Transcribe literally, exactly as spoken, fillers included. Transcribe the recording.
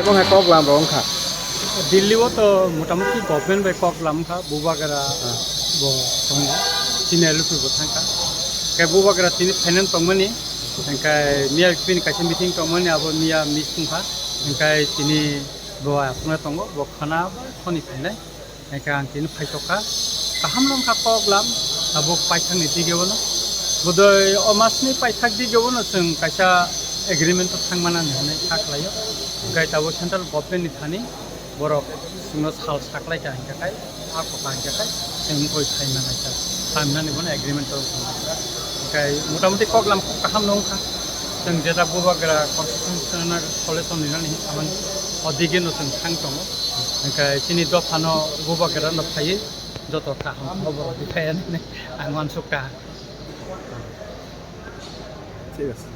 Abo hai kok lam rok wngkha. Delhi o to motamuti government bai kok lam kha, bubagra bo tongo, chini L P bo thangkha. Khe bubagra tini finance tongmani, hingkai miya bini kaisa meeting tongmani, abo miya miss wngkha, hingkai tini bo aswkno tongo, bo khana ba khoni phainai. Hingke ang tini phaitokha, kaham no wngkha kok lam, tabuk paithakni digeo no. Bodoi o masni paithak digeo no chwng kaisa agreement o thangmanani hinwi kha khlaio. Hingke tabuk central government ni thani borok chwngno sal saklaikha hingke kai, a kokha hingke kai, chwng oi phaimanaikha, phaimani bono agreement o wngkha. Hingke motamuti kok lam kok kaham no wngkha. Chwng jeta bubagra constitutional solution rinani hinwi samani, o digeno chwng thang tongo. Hingke chini dophano bubagra no phaiwi joto kaham khobor rwkha hinwi ang uansukha. Thik ase.